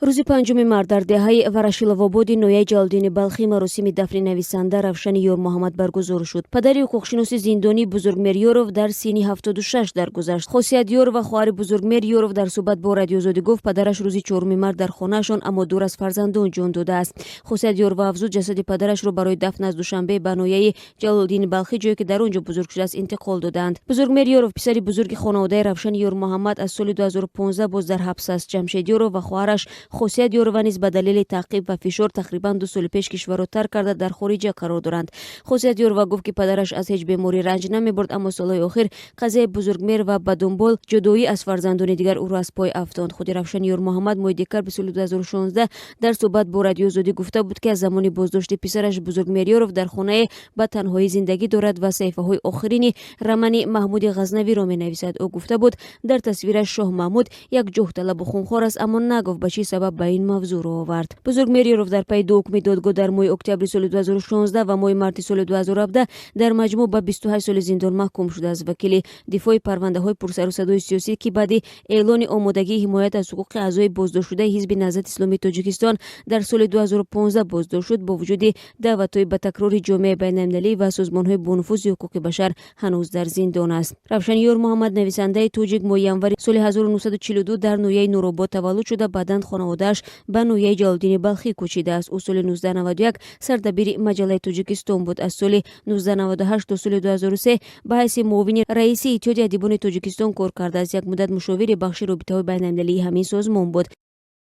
Рӯзи 5 март дар деҳаи Ворошиловободи ноҳияи Ҷалолиддини Балхӣ маросими дафни нависанда Равшани Ёрмуҳаммад баргузор шуд. Падари ҳуқуқшиноси зиндонӣ Бузургмер Ёров дар синни 76 даргузашт. Хосият Ёрова, хоҳари Бузургмер Ёров, дар суҳбат бо Радиои Озодӣ гуфт, падараш рӯзи 4 март дар хонаашон, аммо дур аз фарзандон, ҷон додааст. Хосият Ёрова афзуд, ҷасади падарашро барои дафн аз Душанбе ба ноҳияи Ҷалолиддини Балхӣ, ҷое ки дар он ҷо бузург шудааст, интиқол додаанд. Бузургмер Ёров, писари бузурги хонаводаи Равшани Ёрмуҳаммад, аз соли 2015 боз дар ҳабс аст. Ҷамшед Ёров ва хоҳараш Хосият Ёрова низ ба далели таъқиб ва фишор тақрибан 2 соли пеш кишварро тарк карда, дар хориҷа қарор доранд. Хосият Ёрова гуфт, ки падараш аз ҳеҷ беморӣ ранҷ намебурд, аммо солҳои охир қазияи Бузургмер ва ба дунбол ҷудоӣ аз фарзандони дигар ӯро аз пой афтонд. Худи Равшани Ёрмуҳаммад моҳи декабри соли 2016 дар суҳбат бо Радиои Озодӣ гуфта буд, ки аз замони боздошти писараш Бузургмер Ёров дар хонае ба танҳоӣ зиндагӣ дорад ва саҳифаҳои охирини романи Маҳмуди Ғазнавиро менависад. Ӯ гуфта буд, дар тасвираш шоҳ Маҳмуд як ҷоҳталабу хунхор аст, аммо нагуфт, ба чӣ сабаб ба ин мавзӯъ рӯ овард. Бузургмер Ёров дар пайи ду ҳукми додгоҳ дар моҳи октябри соли 2016 ва моҳи марти соли 2017 дар маҷмӯъ ба 28 соли зиндон маҳкум шудааст. Вакили дифои парвандаҳои пурсару садои сиёсӣ, ки баъди эълони омодагии ҳимоят аз ҳуқуқи аъзои боздоштшудаи Ҳизби Наҳзати Исломии Тоҷикистон дар соли 2015 боздошт шуд, бо вуҷуди даъватҳои ба такрори ҷомеаи байналмилалӣ ва созмонҳои бонуфузи ҳуқуқи башар, ҳанӯз дар зиндон аст. Равшани Ёрмуҳаммад, нависандаи тоҷик, моҳи январи соли 1942 дар ноҳияи Нуробод таваллуд шуда, баъдан хонаводааш ба ноҳияи Ҷалолиддини Балхӣ кӯчидааст. Ӯ соли 1991 сардабири маҷаллаи Тоҷикистон буд. Аз соли 1998 то соли 2003 ба ҳайси муовини раиси Иттиҳоди адибони Тоҷикистон кор кардааст. Як муддат мушовири бахши робитаҳои байналмилалии ҳамин созмон буд.